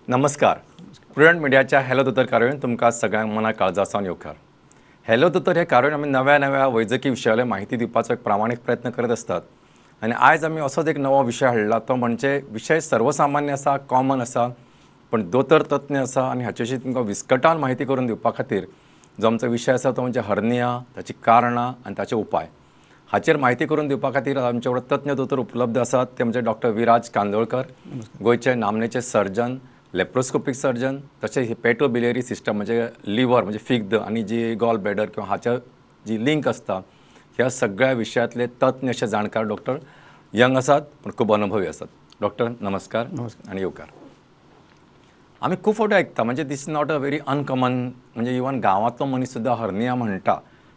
नमस्कार, प्रुडंट मिडियाच्या हॅलो दोतोर कार्यावळीन तुमकां सगळ्यांक मना काळजा सावन येवकार। हॅलो दोतोर हे कार्यावळीन आमी नव्या नव्या वैजकी विशयावयले माहिती दिवपाचो एक प्रामाणीक प्रयत्न करत आसतात आनी आयज आमी असोच एक नवो विशय हाडला, तो म्हणजे विशय सर्वसामान्य आसा, कॉमन आसा, पण दोतोर तज्ञ आसा आनी हाचे विशीं तुमकां विस्कटान माहिती करून दिवपा खातीर जो आमचो विशय आसा तो म्हणजे हर्निया, ताची कारणां आनी ताचे उपाय। हाचेर माहिती करून दिवपा खातीर आमचे वांगडा तज्ञ दोतोर उपलब्ध आसात, ते म्हणजे डॉक्टर विराज कांदोळकर, गोंयचे नामनेचे सर्जन, लेप्रोस्कोपिक सर्जन, तशेंच हेपेटोबिलियरी सिस्टम म्हणजे लिव्हर म्हणजे फिग्द आनी जी गॉल ब्लॅडर किंवा हाच्या जी लिंक आसता ह्या सगळ्या विशयांतले तज्ञ अशे जाणकार डॉक्टर यंग आसात पण खूब अनुभवी आसात। डॉक्टर नमस्कार आनी येवकार। आमी खूब फावटी आयकता, म्हणजे this is not a very uncommon, म्हणजे इवन गांवांतलो मनीस सुद्दां हर्निया म्हणटा,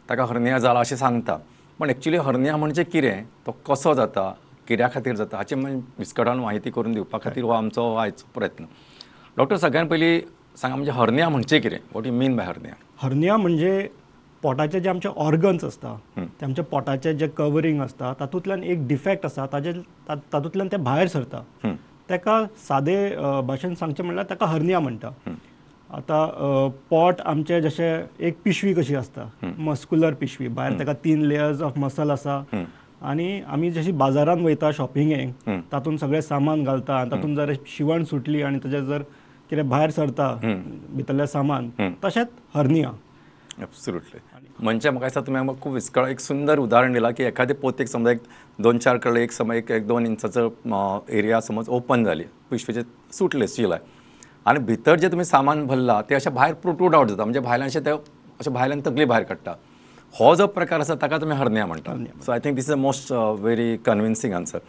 ताका हर्निया जाला अशें सांगता, पण एक्चुली हर्निया म्हणजे कितें, तो कसो जाता, कित्या खातीर जाता, हाचे विस्कटावन माहिती करून दिवपा खातीर हो आमचो आयचो प्रयत्न। डॉक्टर सगळ्यान पयलीं सांगा, म्हणजे हर्निया म्हणजे कितें, what you mean by hernia? Hernia म्हणजे पोटाचे जे आमचे ऑर्गन्स आसता, ते आमच्या पोटाचे जे कवरींग आसता तातूंतल्यान एक डिफेक्ट आसा, ताजे तातूंतल्यान ते भायर सरता, ताका सादे भाशेन सांगचें म्हणल्यार ताका हर्निया म्हणटा। आतां पोट आमचें जशें एक पिशवी कशी आसता, मस्कुलर पिशवी, भायर ताका 3 लेयर्स ऑफ मसल आसा आनी आमी जशी बाजारान वयता शॉपिंगेक तातूंत सगळें सामान घालता आनी तातूंत जर शिवण सुटली आनी ताजें जर कितें भायर सरता भितरलें सामान, तशेंच हर्निया। एब्सोल्युटली, म्हणजे म्हाका दिसता तुमी आमकां खूब विस्कळ एक सुंदर उदाहरण दिलां की एखादे पोतेक समजा एक 2-4 कडेन एक समज एक 2 इंचाचो एरिया समज ओपन जाली, पिशवेचे सुटले शिलाय आनी भितर जें तुमी सामान भरलां तें अशें भायर प्रोट्रूड आवट जाता, म्हणजे भायल्यान अशें तें अशें भायल्यान तकली भायर काडटा, हो जो प्रकार आसा ताका तुमी हर्निया म्हणटा। So I think this is the most very convincing answer.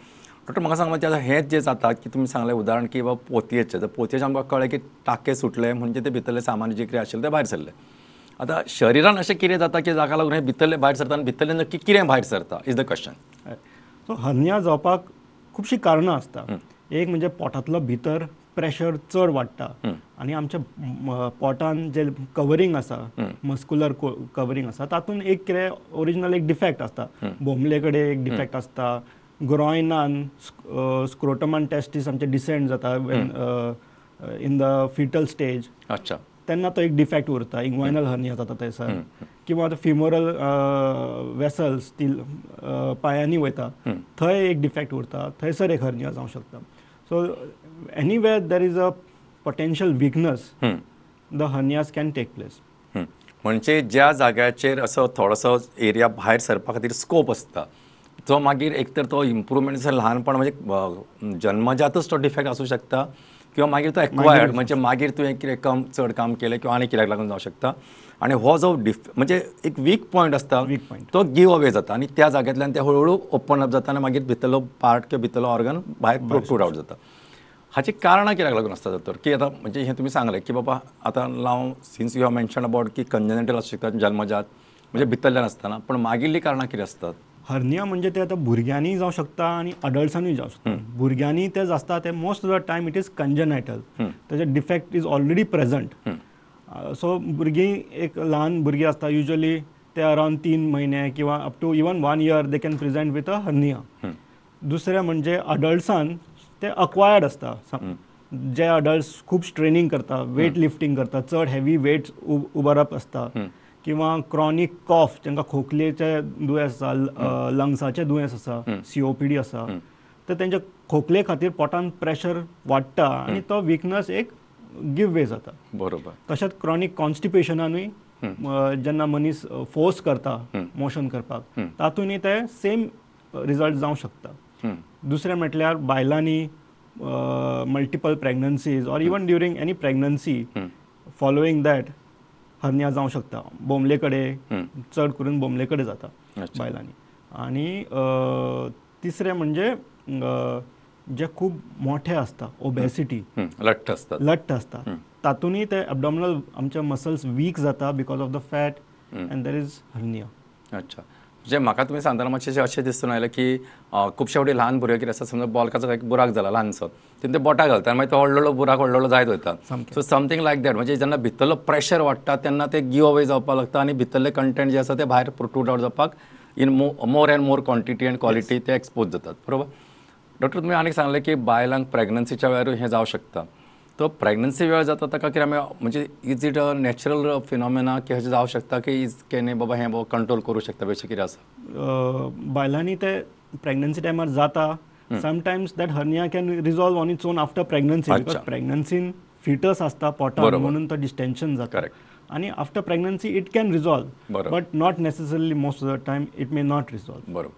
Doctor म्हाका सांग, म्हणजे आतां हें जें जाता की तुमी सांगलें उदाहरण की बाबा पोतयेचें, तर पोतयेचें आमकां कळ्ळें की टाके सुटले म्हणजे ते भितरलें सामान जें कितें आशिल्लें तें भायर सरलें। आतां शरिरान अशें कितें जाता की जाका लागून हें भितरलें भायर सरता आनी भितरलें नक्की कितें भायर सरता is the question. So hernia जावपाक खुबशीं कारणां आसता। एक म्हणजे पोटांतलो भितर प्रेशर चड वाडटा आनी आमच्या पोटान जे कवरींग आसा, मस्कुलर कवरींग आसा, तातूंत एक कितें ओरिजिनल एक डिफेक्ट आसता, बोमले कडेन एक डिफेक्ट आसता, ग्रॉयनान स्क्रोटमान टेस्टीस आमचे डिसेंड जाता इन the foetal stage, अच्छा, तेन्ना तो एक डिफेक्ट उरता, इंग्वायनल हर्निया जाता थंयसर, किंवा फिमोरल वेसल्स ती पांयांनी वयता थंय एक डिफेक्ट उरता, थंयसर एक हर्निया जावंक शकता। So anywhere there is a potential weakness, the hernias can take place. म्हणजे ज्या जाग्याचेर असो थोडोसो एरिया भायर सरपा खातीर स्कोप आसता तो मागीर एक तर तो इम्प्रूवमेंट ल्हानपण म्हणजे जन्मजातच तो डिफेक्ट आसूं शकता किंवा मागीर तो एक्वायर्ड म्हणजे मागीर तुवें कितें कम चड काम केलें किंवा आनी कित्याक लागून जावं शकता आनी हो जो म्हणजे एक वीक पॉयंट आसता तो गिव अवे जाता आनी त्या जाग्यांतल्यान ते हळूहळू ओपन अप जाता आनी मागीर भितरलो पार्ट किंवा भितरलो ऑर्गन भायर प्रोट्रूड आवट जाता। हाची कारणां कित्याक लागून आसता दोतोर, की आतां म्हणजे हें तुमी सांगलें की बाबा आतां हांव since you have mention about की कंजनेटल आसूं शकता, जन्मजात म्हणजे भितरल्यान आसतना, पण मागिल्लीं कारणां कितें आसतात? हर्निया म्हणजे ते आतां भुरग्यांनी जावं शकता आनी अडल्ट्सांनी जावं शकता। भुरग्यांनी ते आसता ते most of the time it is congenital, ताजे defect is already present. So भुरगीं एक ल्हान भुरगीं आसता युजली ते अरावंड 3 महिने किंवा up to even 1 year they can present with a hernia. दुसरें म्हणजे अडल्ट्सान ते अक्वायर्ड आसता, जे अडल्ट्स खूब स्ट्रेनिंग करता, वेट लिफ्टींग करता, चड हेवी वेट उबारप आसता, किंवा क्रॉनीक कॉफ जांकां खोकलेचें दुयेंस आसा, लंग्साचें दुयेंस आसा, COPD आसा, तर तेंच्या खोकले खातीर पोटान प्रेशर वाडटा आनी तो विकनस एक गिव वे जाता। बरोबर। तशेंच क्रॉनीक कॉन्स्टिपेशनानूय जेन्ना मनीस फोर्स करता मोशन करपाक तातूंतय ते सेम रिजल्ट जावंक शकता। दुसरें म्हटल्यार बायलांनी multiple pregnancies or even during any pregnancy following that hernia जावंक शकता, बोमले कडेन, चड करून बोमले कडेन जाता बायलांनी। आनी तिसरें म्हणजे जे खूब मोठे आसता, ओबेसिटी, लठ्ठ आसता, लठ्ठ आसता, तातूंतय ते एबडॉमिनल आमचे मसल्स वीक जाता because of the fat and there is hernia. अच्छा, जे म्हाका तुमी सांगतना मातशें अशें दिसून आयलें की खुबशे फावटी ल्हान भुरगे कितें आसता, समजा बोलकाचो एक बुराक जाला ल्हानसो, तितून ते बोटां घालता आनी मागीर तो व्हडलो व्हडलो बुराक व्हडलो व्हडलो जायत वयता. सो समथींग लायक that, म्हणजे जेन्ना भितरलो प्रेशर वाडटा तेन्ना ते गिव अवे जावपाक लागता आनी भितरले कंटेंट जे आसा ते भायर प्रोट्रूड आवट जावपाक in more and more quantity and quality ते एक्सपोज जातात. बरोबर. डॉक्टर, तुमी आनीक सांगलें की बायलांक प्रेग्नन्सीच्या वेळारूय हें जावं शकता. तो प्रेग्नन्सी वेळ जाता ताका कितें आमी म्हणजे is it a natural phenomena की अशें जावं शकता की is can बाबा हें बाबा कंट्रोल करूं शकता अशें कितें आसा? बायलांनी ते प्रेग्नन्सी टायमार जाता. Sometimes that hernia can resolve on its own after pregnancy, because प्रेग्नन्सीन फिटस आसता पोटान म्हणून तो डिस्टेंशन जाता. करेक्ट. आनी after pregnancy it can resolve, but not necessarily most of the time it may not resolve. बरोबर.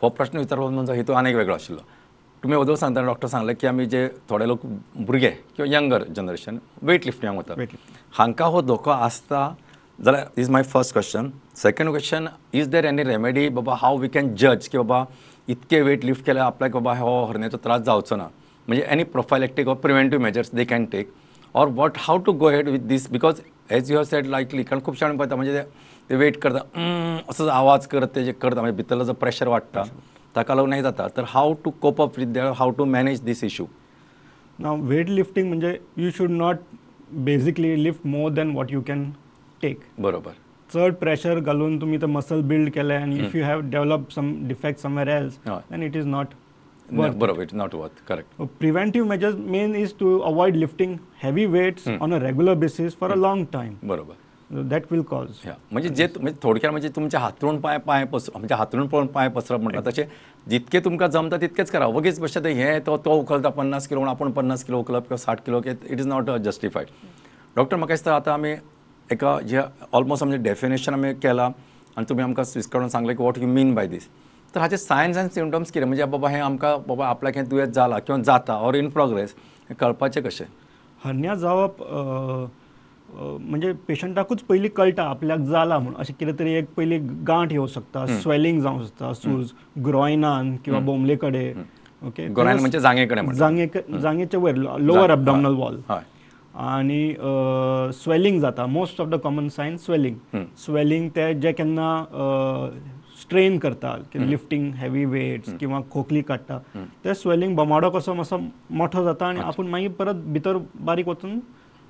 हो प्रश्न विचारपाचो म्हणजे हेतू आनीक वेगळो आशिल्लो. तुमी अदोर सांगतना डॉक्टर सांगलें की आमी जे थोडे लोक भुरगे किंवा यंगर जनरेशन वेट लिफ्टिंगाक वता, हांकां हो धोको आसता जाल्यार is my first question. Second question, is there any remedy बाबा how we can जज की बाबा इतके वेट लिफ्ट केल्यार आपल्याक बाबा हो हरण्याचो त्रास जावचो ना, म्हणजे any prophylactic or preventive measures they can take or what, how to go ahead with this? Because as you have said likely, कारण खुबशे जाण पळयता म्हणजे ते वेट करता असो आवाज करत ते जे करता म्हणजे भितरलो जो प्रेशर वाडटा ताका लागून हें जाता. तर how to cope up with that, how to manage this issue? Now weight lifting म्हणजे you should not basically lift more than what you can take. बरोबर. चड प्रेशर घालून तुमी ते मसल बिल्ड केले आनी if you have develop some defect somewhere else then it is not बरोबर, it is not worth. Correct. Preventive measures main is to avoid lifting heavy weights on a regular basis for a long time. बरोबर. That will cause. म्हणजे जे म्हणजे थोडक्यात म्हणजे तुमच्या हातरून पांय पांय पसर म्हणजे हातरून पळोवन पांय पसरप म्हणटा तशें जितके तुमकां जमता तितकेच करा. वगीच बशें ते हें तो तो उखलता 50 किलो म्हणून आपूण 50 किलो उखलप किंवा 60 kilo, it is not justified. Doctor, म्हाका दिसता आतां आमी एका जे ऑलमोस्ट आमचें डेफिनेशन आमी केलां आनी तुमी आमकां स्विस्काडून सांगलें की what you mean by this. तर हाचे सायन्स आनी सिमटम्स कितें, म्हणजे बाबा हें आमकां बाबा आपल्याक हें दुयेंस जालां किंवा जाता ऑर इन प्रोग्रेस हें कळपाचें कशें? हर्निया जावप म्हणजे पेशंटाकूच पयलीं कळटा आपल्याक जाला म्हूण. अशें कितें तरी एक पयलीं गांठ येवं शकता, स्वेलिंग जावं शकता, सूज ग्रॉयनान किंवा बोमले कडेन. ओके, ग्रॉयन म्हणजे जांगे कडेन, जांगेच्या वयर लोअर एबडॉमिनल वॉल, आनी स्वेलिंग जाता. Most of the common sign swelling. Swelling ते जे केन्ना स्ट्रेन करता, लिफ्टिंग हेवी वेट्स किंवा खोकली काडटा, ते स्वेलिंग बोमाडो कसो मातसो मोठो जाता आनी आपूण मागीर परत भितर बारीक वचून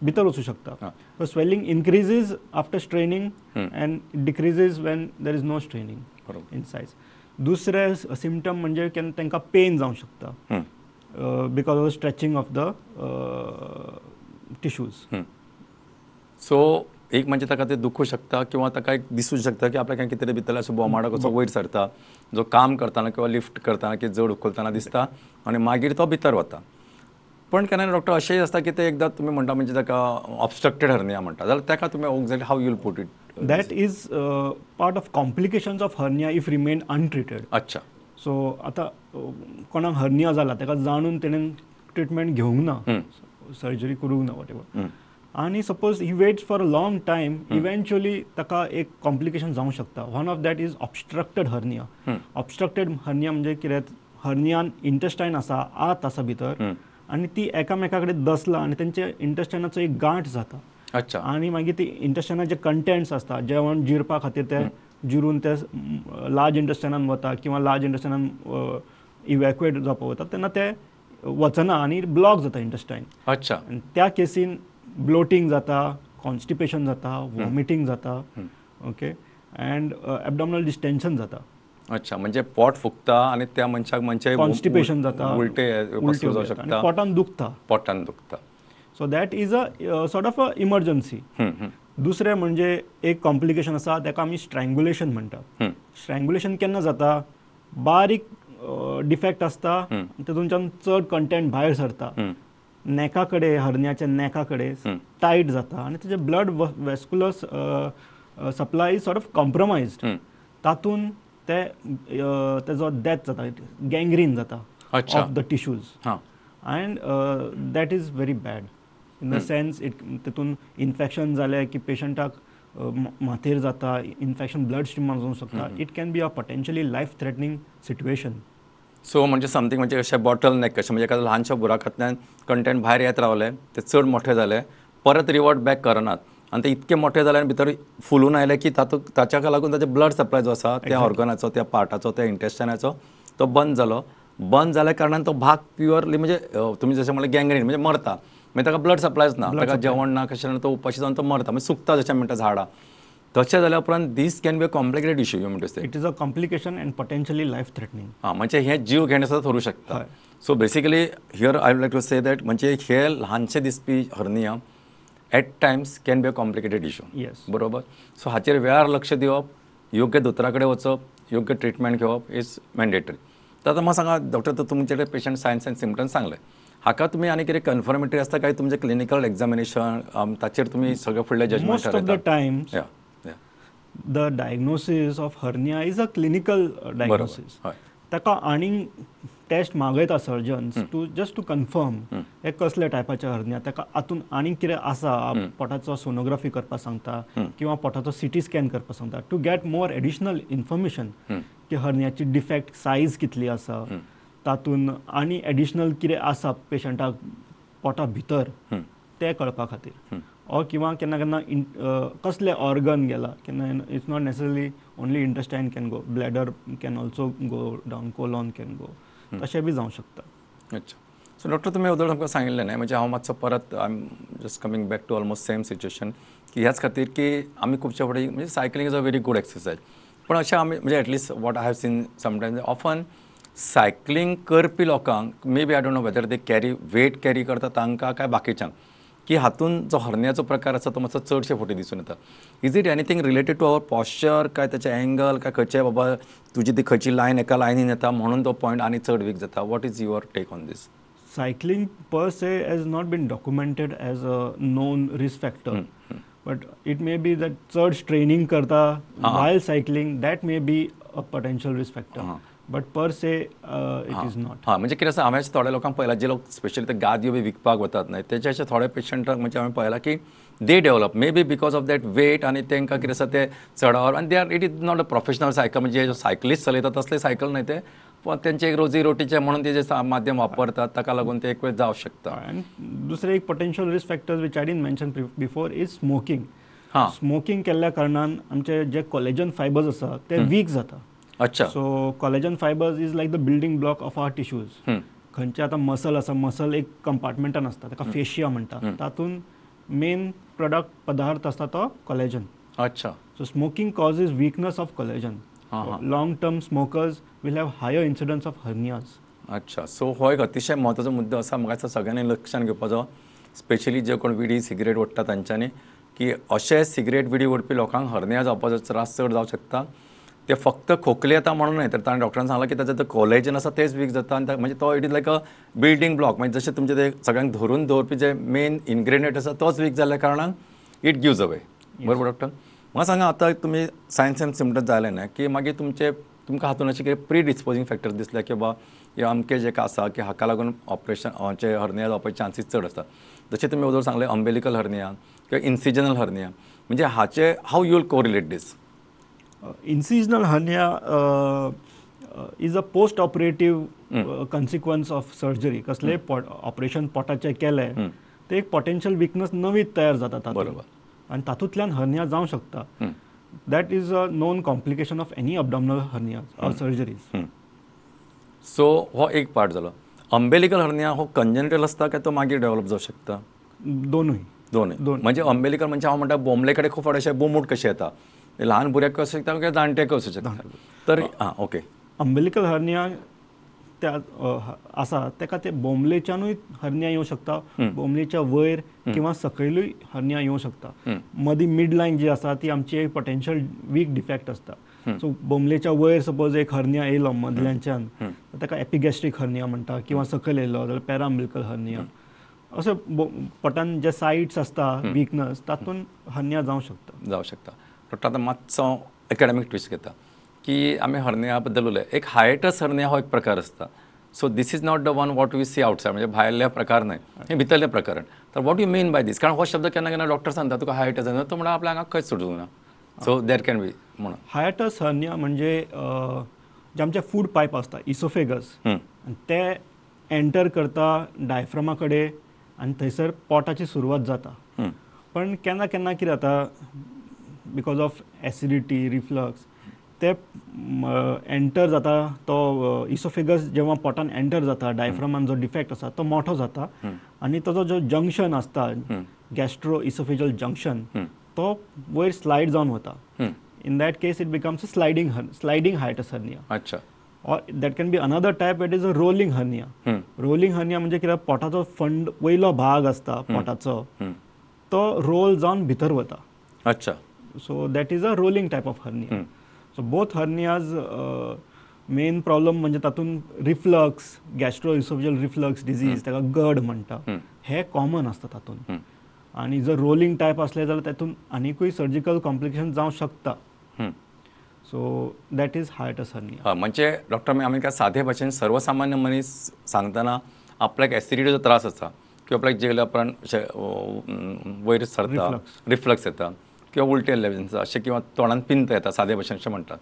भितर वचूं शकता. So swelling increases after straining and decreases when there is no straining in size. दुसरे सिमटम म्हणजे केन्ना तांकां पेन जावं शकता because of stretching of the tissues. So एक म्हणजे ताका ते दुखू शकता किंवा ताका एक दिसूं शकता की आपल्याक कितें तरी भितरलो असो बोमाडो कसो वयर सरता जो काम करतना किंवा लिफ्ट करतना की जड उखलतना दिसता आनी मागीर तो भितर वता. पण केन्ना डॉक्टर अशेंय आसता की ते एकदां तुमी म्हणटा म्हणजे ताका ऑबस्ट्रक्टेड हर्निया म्हणटा जाल्यार ताका तुमी exactly how you'll put it? That is part of complications of hernia if remain untreated. अच्छा. सो आतां कोणाक हर्निया जाला ताका जाणून तेणेन ट्रिटमेंट घेवंक ना, सर्जरी करूंक ना, what ever, आनी suppose he waits for a long time, eventually ताका एक कॉम्प्लिकेशन जावंक शकता. One of that is obstructed hernia. Obstructed hernia म्हणजे कितें, हर्नियान इंटेस्टायन आसा, आत आसा भितर आनी ती एकामेका कडेन दसला आनी तेंच्या इंटेस्टायनाचो एक गांठ जाता. अच्छा. आनी मागीर ती इंटेस्टायनाचे कंटेंट्स आसता जेवण जिरपा खातीर ते जिरून ते लार्ज इंटेस्टायनान वता किंवा लार्ज इंटेस्टायनान इवॅक्युएट जावपाक वता तेन्ना ते वचना आनी ब्लॉक जाता इंटेस्टायन. अच्छा. आनी त्या केसीन ब्लोटींग जाता, कॉन्स्टिपेशन जाता, वॉमिटींग जाता, ओके, अँड एबडॉमिनल डिस्टेंशन जाता. अच्छा, म्हणजे पोट फुगता आणि त्या मनशाक म्हणजे कॉन्स्टिपेशन जाता, उलटे जावं शकता, पोटान दुखता, पोटान दुखता. So that is a sort of a emergency. दुसरें म्हणजे एक कॉम्प्लिकेशन आसा ताका आमी स्ट्रँग्युलेशन म्हणटा. स्ट्रँग्युलेशन केन्ना जाता, बारीक डिफेक्ट आसता तितूनच्यान चड कंटेंट भायर सरता, नेका कडेन, हर्नियाच्या नेका कडेन टायट जाता आनी तेजे blood vascular supply is sort of compromised, तातूंत ते तेजो डेथ जाता, गँग्रीन जाता of the tissues, and that is very bad in the sense it तितून इन्फेक्शन जालें की पेशंटाक माथेर जाता, इन्फेक्शन ब्लड स्ट्रीमान वचूंक शकता. It can be a potentially life threatening situation. So म्हणजे समथींग म्हणजे अशें बॉटल नेक कशें, म्हणजे एखाद्या ल्हानशा बुराकांतल्यान कंटेंट भायर येत रावलें, ते चड मोठे जाले, परत रिवर्ट बॅक करनात, आनी ते इतके मोठे जाले आनी भितर फुलून आयले की तातूंत ताच्या लागून ताचे ब्लड सप्लाय जो आसा त्या ऑर्गनाचो, त्या पार्टाचो, त्या इंटेस्टायनाचो तो बंद जालो. बंद जाल्या कारणान तो भाग प्युअरली म्हणजे तुमी जशें म्हणलें गँग्रीन म्हणजे मरता, मागीर ताका ब्लड सप्लायच ना, ताका जेवण ना, कशें ना, तो उपाशी जावन तो मरता, मागीर सुकता जशें म्हणटा झाडां. तशें जाल्या उपरांत this can be a complicated issue. You म्हणटा it is a complication and potentially life threatening. हां, म्हणजे हें जीव घेणें सुद्दां थरू शकता. So basically here I would like to say that म्हणजे हे ल्हानशे दिसपी hernia at times can be a complicated issue. Yes, बरोबर. सो हाचेर वेळार लक्ष दिवप, योग्य दोतोरा कडेन वचप, योग्य ट्रिटमेंट घेवप is mandatory. तर आतां म्हाका सांगा डॉक्टर, तर तुमचे कडेन पेशंट सायन्स अँड सिमटम्स सांगले, हाका तुमी आनी कितें कन्फर्मेटरी आसता काय तुमचें क्लिनिकल एग्जामिनेशन ताचेर तुमी सगळें फुडलें judgement? Most of the times the diagnosis of hernia is a clinical diagnosis. ताका आनीक टेस्ट मागयता surgeons to just to confirm हे कसल्या टायपाचे हर्निया, ताका आतून आनीक कितें आसा, पोटाचो सोनोग्राफी करपाक सांगता किंवा पोटाचो सिटी स्कॅन करपाक सांगता to get more additional information की हर्नियाची डिफेक्ट सायज कितली आसा, तातून आनी एडिशनल कितें आसा पेशंटाक पोटा भितर तें कळपा खातीर, ऑर किंवा केन्ना केन्ना कसले ऑर्गन गेला, केन्ना it's not necessarily only intestine can go, bladder can also go down, colon can go, तशें बी जावं शकता. अच्छा. सो डॉक्टर तुमी अदोळ आमकां सांगिल्लें न्हय, म्हणजे हांव मातसो परत I am just coming back to almost same situation की ह्याच खातीर की आमी खुबशे फावटी म्हणजे cycling is a very good exercise, पण अशें आमी म्हणजे at least what I have seen sometimes often cycling करपी लोकांक maybe I don't know whether they carry weight carry करता तांकां काय बाकीच्यांक की हातून जो हर्नियाचो प्रकार आसा तो मातसो चडशे फावटी दिसून येता. Is it anything related to our posture काय ताचे एंगल काय खंयचे बाबा तुजी ती खंयची लायन एका लायनीन येता म्हणून तो पॉयंट आनी चड वीक जाता? What is your take on this? Cycling per se has not been documented as a known risk factor, but it may be that चड स्ट्रेनिंग करता while cycling that may be a potential risk factor, but per se it is not. हां, म्हणजे कितें आसा, हांवें थोड्या लोकांक पळयलां जे लोक स्पेशली ते गादयो बी विकपाक वतात न्हय तेचे अशे थोडे पेशंटाक म्हणजे हांवें पळयलां की they develop maybe because of that weight आनी तांकां कितें आसा ते चडावर आनी they are it is not a professional cycle, म्हणजे सायकलिस्ट चलयतात तसले सायकल न्हय ते, पण तेंचे एक रोजी रोटीचे म्हणून ते जे माध्यम वापरतात ताका लागून ते एक वेळ जावं शकता. आनी दुसरें एक potential risk factor which I didn't mention before is smoking. हां, स्मोकींग केल्ल्या कारणान आमचे जे कॉलेजन फायबर्स आसा ते वीक जाता. अच्छा. So collagen fibres is like the building block of our tissues. खंयचे आतां मसल आसा, मसल एक कंपार्टमेंटान आसता ताका फेशिया म्हणटा, तातूंत मेन प्रोडक्ट पदार्थ आसता तो कॉलेजन. अच्छा. So smoking causes weakness of collagen. Long term smokers will have higher incidence of hernias. अच्छा. सो हो एक अतिशय म्हत्वाचो मुद्दो आसा, म्हाका दिसता सगळ्यांनी लक्षान घेवपाचो, स्पेशली जे कोण विडी सिगरेट ओडटा तांच्यांनी, की अशे सिगरेट विडी ओडपी लोकांक हर्निया जावपाचो त्रास चड जावंक शकता. ते फक्त खोकली येता म्हणून न्हय, तर ताणें डॉक्टरान सांगलां की ताचें कॉलेजन आसा तेच वीक जाता आनी म्हणजे तो it is like a building block, म्हणजे जशें तुमचें ते सगळ्यांक धरून दवरपी जे मेन इनग्रेडियंट आसा तोच वीक जाल्ल्या कारणान it gives away. बरोबर डॉक्टर? म्हाका सांगा आतां तुमी सायन्स एंड सिमटम्स जाले न्हय की मागीर तुमचे तुमकां हातून अशें कितें प्री डिस्पोजींग फॅक्टर दिसले की बाबा हे अमकें जें आसा की हाका लागून ऑपरेशन हर्निया जावपाचे चान्सीस चड आसता, जशें तुमी अगोदर सांगलें अंबेलिकल हर्निया किंवा इन्सिजनल हर्निया, म्हणजे हाचे how you will correlate this? Incisional hernia is a post operative consequence of surgery. कसले ऑपरेशन पोटाचें केलें ते एक पोटेन्शियल विकनस नवी तयार जाता, बरोबर, आनी तातूंतल्यान हर्निया जावं शकता. That is a known complication of any abdominal hernia or surgeries. So हो एक पार्ट जालो. अंबेलिकल हर्निया हो कंजेनिटल आसता काय तो मागीर डेव्हलप जावं शकता? दोनूय. दोनूय. म्हणजे अंबेलिकल म्हणजे हांव म्हणटा बोमले कडेन खूब फावटी अशें बोमूट कशें येता, ल्हान भुरग्याक आसूं शकता किंवा जाणट्याक आसूं शकता. तर हां, ओके. अंबेलिकल हर्निया त्या आसा ताका ते बोमलेच्यानूय हर्निया येवं शकता, बोमलेच्या वयर किंवा सकयलूय हर्निया येवं शकता. मदीं मिड लायन जी आसा ती आमची एक पोटेन्शियल वीक डिफेक्ट आसता. सो बोमलेच्या वयर सपोज एक हर्निया येयलो मदल्याच्यान ताका एपिगॅस्ट्रीक हर्निया म्हणटा, किंवा सकयल येयलो जाल्यार पॅराअम्बिलिकल हर्निया. अशें पोटान जे सायट्स आसता विकनस तातूंत हर्निया जावं शकता. जावं शकता. डॉक्टर आतां मातसो एकाडेमीक ट्विस्ट घेता की आमी हर्निया बद्दल उलय, एक हायटस हर्निया हो एक प्रकार आसता. So this is not the one what we see outside, म्हणजे भायले प्रकार न्हय, हे भितरलें प्रकरण. तर what you mean by this? कारण हो शब्द केन्ना केन्ना डॉक्टर सांगता तुका हायटस हर्निया, तो म्हणटा आपल्या आंगाक खंयच सुटूंक ना. सो there can be म्हणून हायटस हर्निया म्हणजे जे आमचे फूड पायप आसता इसोफेगस, आनी ते एंटर करता डायफ्रमा कडेन आनी थंयसर पोटाची सुरवात जाता. पण केन्ना केन्ना कितें जाता, because of acidity reflux ते एंटर जाता, तो इसोफेगस जेव्हा पोटान एंटर जाता, डायफ्रामान जो डिफेक्ट आसा तो मोठो जाता आनी ताजो जो जंक्शन आसता गॅस्ट्रो इसोफेजल जंक्शन तो वयर स्लायड जावन वता. In that case it becomes a sliding hiatus hernia. अच्छा. Or that can be another type, it is a rolling hernia. Rolling hernia म्हणजे कितें, पोटाचो फंड वयलो भाग आसता पोटाचो तो रोल जावन भितर वता. अच्छा. So that is a rolling type of hernia. So both hernias main problem म्हणजे तातूंत reflux, gastroesophageal reflux disease, ताका गड म्हणटा, हे कॉमन आसता तातूंत. आनी जर रोलिंग टायप आसले जाल्यार तातूंत आनिकूय सर्जिकल कॉम्प्लिकेशन जावं शकता. So that is hiatus hernia. म्हणजे डॉक्टर आमी काय साधे भाशेन सर्वसामान्य मनीस सांगतना आपल्याक एसिडिटीचो त्रास आसा किंवा आपल्याक जेवल्या उपरांत वयर सरता, रिफ्लक्स येता किंवा उलटे आयिल्ले अशें किंवा तोंडान पिंत येता सादे भाशेन अशें म्हणटात.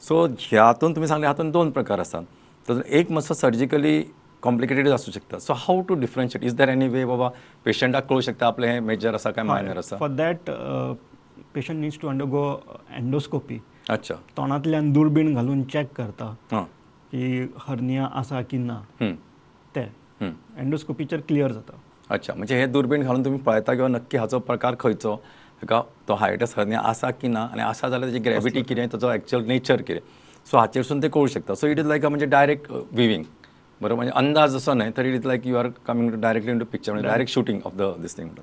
सो ह्यातून तुमी सांगले हातून दोन प्रकार आसात, तातूंत एक मातसो सर्जिकली कॉम्प्लिकेटेड आसूं शकता. So how to differentiate, is there any way बाबा पेशंटाक कळूं शकता आपलें हें मेजर आसा काय मायनर आसा? For that patient needs to undergo endoscopy. अच्छा. तोंडांतल्यान दुर्बीण घालून चॅक करता की हर्निया आसा की ना, ते एंडोस्कोपीचेर क्लियर जाता. अच्छा, म्हणजे हे दुर्बीण घालून तुमी पळयता किंवा नक्की हाचो प्रकार खंयचो, ताका तो हायटस हर्निया आसा की ना, आनी आसा जाल्यार ताची ग्रेविटी कितें, ताचो एक्चुअल नेचर कितें, सो हाचेरसून ते कळूं शकता. सो it is लायक म्हणजे डायरेक्ट विविंग, बरोबर, म्हणजे अंदाज असो न्हय तर it is like you are coming to directly into picture, म्हणजे direct shooting of the this thing.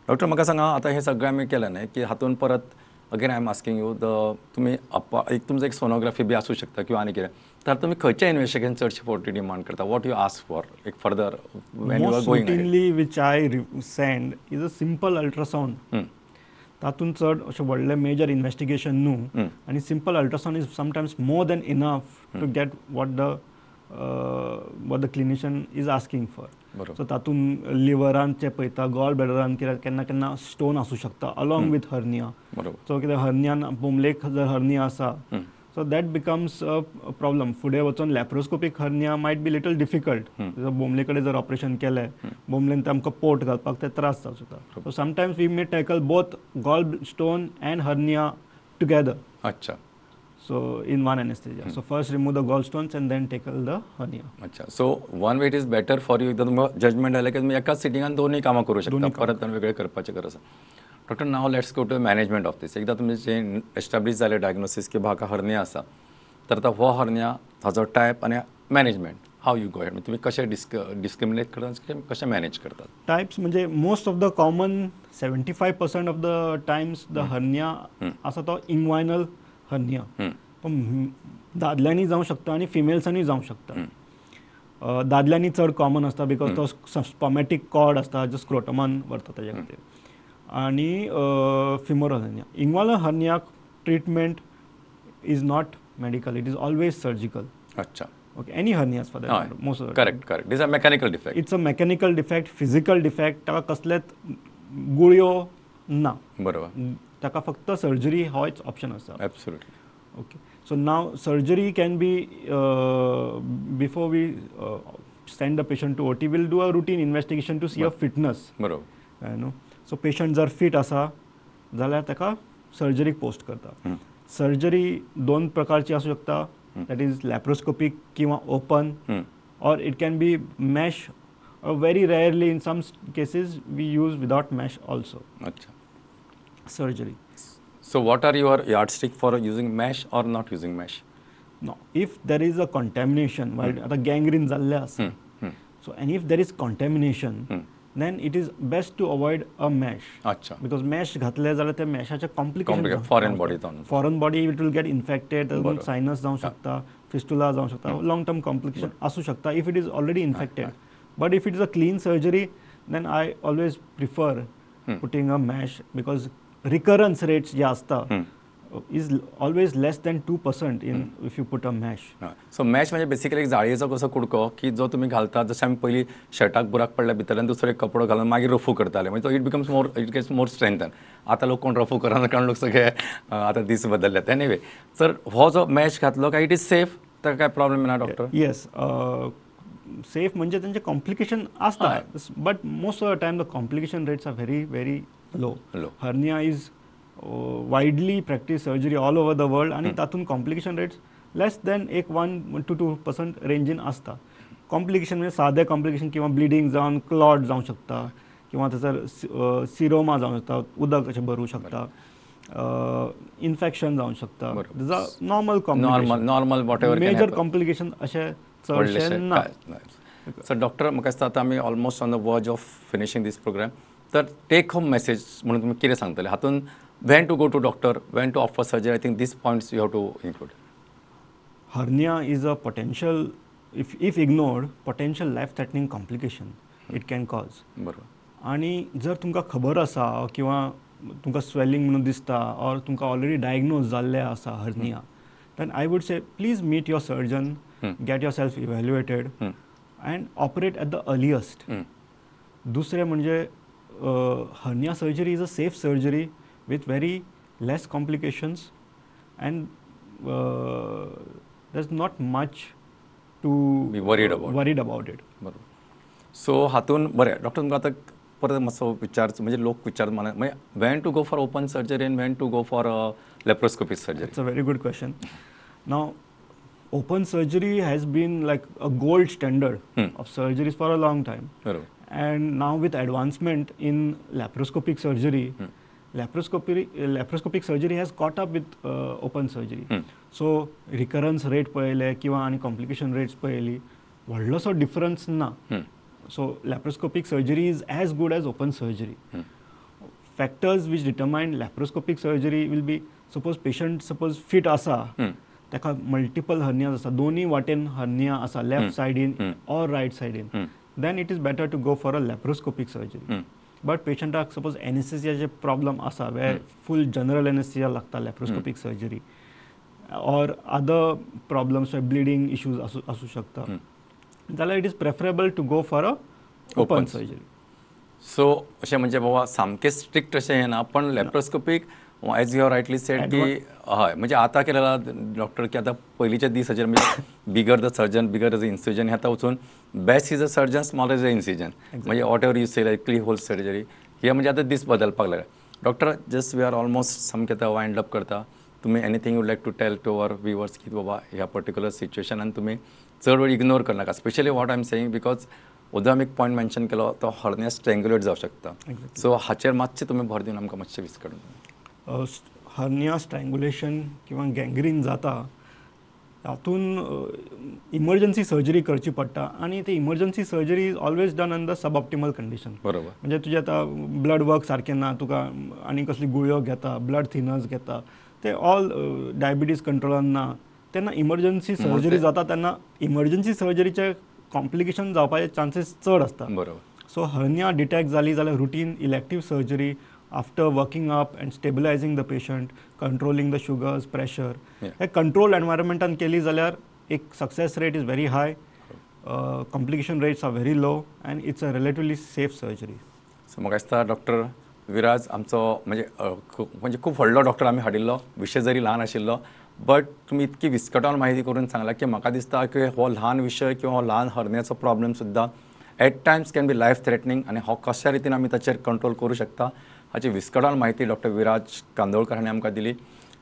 Doctor म्हाका सांगा, आतां हें सगळें आमी केलें न्हय की हातून परत again I am asking you the तुमी एक तुमचो एक सोनोग्राफी बी आसूं शकता किंवा आनी कितें, तर तुमी खंयचें इन्वेस्टिगेशन चडशें फावटी डिमांड करता, what you ask for एक further when you are going? Routinely which I send is a simple ultrasound. तातूंत चड अशें व्हडलें मेजर इन्वेस्टिगेशन न्हू, आनी simple ultrasound is sometimes more than enough to get what the clinician is asking for. So तातूंत लिवरान पळयता, Gaul ब्लॅडरान कित्याक केन्ना केन्ना स्टोन आसूं शकता अलॉंग विथ हर्निया. सो कितें हर्नियान बोमलेक जर हर्निया आसा, so that becomes a problem. फुडें वचून laparoscopic hernia might be little difficult. जर बोमले कडेन जर ऑपरेशन केलें, बोमलेन ते आमकां पोट घालपाक ते त्रास जावं शकता. So sometimes we may tackle both gall stone and hernia together. अच्छा. So in one anesthesia. So first remove the gallstones and then tackle the hernia. अच्छा. So one way it is better for you, एकदा तुमकां judgement आयलें की तुमी एकाच सिटिंगान दोनूय कामां करूं शकता, परत वेगळें करपाचें गरज आसा. Doctor, now let's go to management of this. एकदां तुमचें जें एस्टाब्लीश जालें डायग्नोसीस की म्हाका हर्निया आसा, तर आतां हो हर्निया, हाचो टायप आनी management, how you go ahead, तुमी कशें डिस्क्रिमिनेट करतात, कशें मॅनेज करतात? टायप्स म्हणजे most of the common 75% of the times the hernia आसा तो इंग्वायनल हर्निया, तो दादल्यांनी जावं शकता आनी फिमेल्सांनी जावं शकता. दादल्यांनी चड कॉमन आसता because तो स्पर्मॅटीक कॉर्ड आसता जो स्क्रोटमान व्हरता ताज्या खातीर. आनी फिमोरल हर्निया. इंग्वायनल हर्नियाक treatment is not medical, it is always surgical. अच्छा. Okay, any hernias for that most of. Correct, correct. It's a mechanical defect. It's a mechanical defect, physical defect. ताका कसलेच गुळयो ना, बरोबर, ताका फक्त सर्जरी होच ऑप्शन आसा. Absolutely. Okay, so now surgery can be before we send the patient to OT, will do a routine investigation to see a fitness. बरोबर न्हू. सो पेशंट जर फिट आसा जाल्यार ताका सर्जरीक पोस्ट करता. सर्जरी दोन प्रकारची आसूं शकता, that is laparoscopic किंवा open, or it can be mesh. Very rarely in some cases we use without mesh also. अच्छा. Surgery. So what are your yardstick for using mesh or not using mesh? No, if there is a contamination, while आता gangrene जाल्लें आसा, so and if there is contamination, then it is best to avoid a mesh. अच्छा. Because mesh घातले जाल्यार त्या meshाचे complication, foreign body जावन, foreign body it will get infected, sinus जावं शकता, फिस्टुला जावं शकता, long term complication आसूं शकता if it is already infected. But if it is a clean surgery, then I always prefer putting a mesh because recurrence rates जे आसता is always less than 2% in if you put a mesh. So mesh म्हणजे basically एक जाळयेचो कसो कुडको की जो तुमी घालता, जशें आमी पयलीं शर्टाक बुराक पडल्या भितरल्यान दुसरो एक कपडो घालून मागीर रफू करताले, म्हणजे तो it becomes more, it gets more strengthen. आतां लोक कोण रफू करना कारण लोक सगळे आतां दीस बदलल्यात. एनिवे, सर हो जो मॅश घातलो काय it is safe, ताका काय प्रॉब्लेम ना डॉक्टर? येस, सेफ म्हणजे तेंचे कॉम्प्लिकेशन आसता, but most of the time the complication rates are very very low. Hernia is widely practice surgery all over the world आनी तातूंत कॉम्प्लिकेशन रेट्स लेस दॅन एक 1 to 2% रेंजीन आसता. कॉम्प्लिकेशन म्हणजे सादें कॉम्प्लिकेशन किंवा ब्लिडींग जावन क्लॉट जावंक शकता किंवा थंयसर सिरोमा जावंक शकता, उदक अशें भरूंक शकता, इन्फेक्शन जावंक शकता. Normal complication, normal whatever major complication अशें चडशें ना. सो डॉक्टर म्हाका दिसता आतां आमी almost on the verge of finishing this program, तर टेक होम मॅसेज म्हणून तुमी कितें सांगतले हातून? When to go to doctor, when to opt for surgery, I think these points you have to include. Hernia is a potential, if ignored, potential life threatening complication it can cause. बरोबर. आनी जर तुमकां खबर आसा किंवा तुमकां swelling म्हणून दिसता ऑर तुमकां ऑलरेडी डायग्नोज जाल्लें आसा hernia, then I would say please meet your surgeon, get yourself evaluated and operate at the earliest. दुसरें म्हणजे hernia surgery is a safe surgery with very less complications and there is not much to be worried about, worried about it. बरोबर. So हातून बरें doctor, तुमकां आतां परत मातसो विचार, म्हणजे लोक विचार म्हणजे when to go for open surgery and when to go for laparoscopic surgery? It's a very good question. Now open surgery has been like a gold standard of surgeries for a long time. बरोबर. And now with advancement in laparoscopic surgery, laparoscopic surgery has caught up with open surgery. So recurrence rate पळयले किंवा आनी complication rates पळयली, व्हडलोसो difference ना. So laparoscopic surgery is as good as open surgery. Factors which determine laparoscopic surgery will be, suppose patient suppose fit आसा, ताका multiple hernias आसा, दोनूय वाटेन हर्निया आसा, लेफ्ट सायडीन ऑर रायट सायडीन, then it is better to go for a laparoscopic surgery. But पेशंटाक suppose एनेस्थेसियाचे problem आसा, वे फूल जनरल एनेस्थेसिया लागता laparoscopic surgery, or other problems bleeding issues आसूं शकता, जाल्यार it is preferable to go for a open surgery. So अशें म्हणजे बाबा सामकें स्ट्रिक्ट अशें हें ना, पण laparoscopic as you have rightly said की हय, म्हणजे आतां कितें जालां डॉक्टर की आतां पयलींचे दीस हाजेर म्हणजे bigger the surgeon bigger the incision, हें आतां वचून best is a surgeon small is a incision, म्हणजे whatever you say like keyhole surgery, हे म्हणजे आतां दीस बदलपाक लागले. Doctor just we are almost सामकें आतां वायंड अप करता, तुमी anything you like to tell to our viewers की बाबा ह्या पर्टिक्युलर सिच्युएशनान तुमी चड वेळ इग्नोर करनाका, specially what I am saying because ओदो आमी एक पॉयंट मेन्शन केलो तो हर्निया स्ट्रेंगुलेट जावं शकता, सो हाचेर मातशें तुमी भर दिवन आमकां मातशें विस्कटून. हर्निया स्ट्रँग्युलेशन किंवा गँग्रीन जाता तातूंत इमर्जन्सी सर्जरी करची पडटा आनी ती emergency surgery is always done on the sub optimal condition. बरोबर. म्हणजे तुजें आतां ब्लड वर्क सारकें ना, तुका आनी कसली गुळयो घेता, ब्लड थिनर्स घेता, ते ऑल डायबिटीज कंट्रोलान ना, तेन्ना इमर्जन्सी सर्जरी जाता, तेन्ना इमर्जन्सी सर्जरीचे कॉम्प्लिकेशन जावपाचे चान्सीस चड आसता. बरोबर. सो हर्निया डिटॅक्ट जाली जाल्यार routine elective surgery after working up and stabilizing the patient, controlling the sugars, pressure, hey control एनवायरमेंटान केली जाल्यार एक success rate is very high, complication rates are very low and it's a relatively safe surgery. So म्हाका दिसता doctor Viraj आमचो म्हणजे म्हणजे खूब व्हडलो डॉक्टर आमी हाडिल्लो, विशय जरी ल्हान आशिल्लो बट तुमी इतकी विस्कटावन म्हायती करून सांगला की म्हाका दिसता की हो ल्हान विशय किंवा हो ल्हान हर्नियाचो प्रॉब्लम सुद्दां at times can be life threatening आनी हो कश्या रितीन आमी ताचेर कंट्रोल करूं शकता हाची विस्कटावन म्हायती डॉक्टर विराज कांदोळकर हांणी आमकां दिली.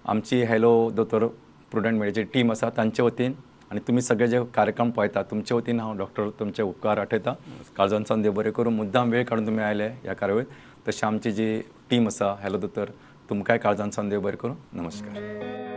आमची हॅलो दोतोर प्रुडंट मिडियाची टीम आसा तांचे वतीन आनी तुमी सगळे जे कार्यक्रम पळयता तुमचे वतीन हांव डॉक्टर तुमचे उपकार आठयता. काळजान देव बरें करूं, मुद्दाम वेळ काडून तुमी आयले ह्या कार्यावळीत. तशें आमची जी टीम आसा हॅलो दोतोर, तुमकांय काळजान देव बरें करूं. नमस्कार.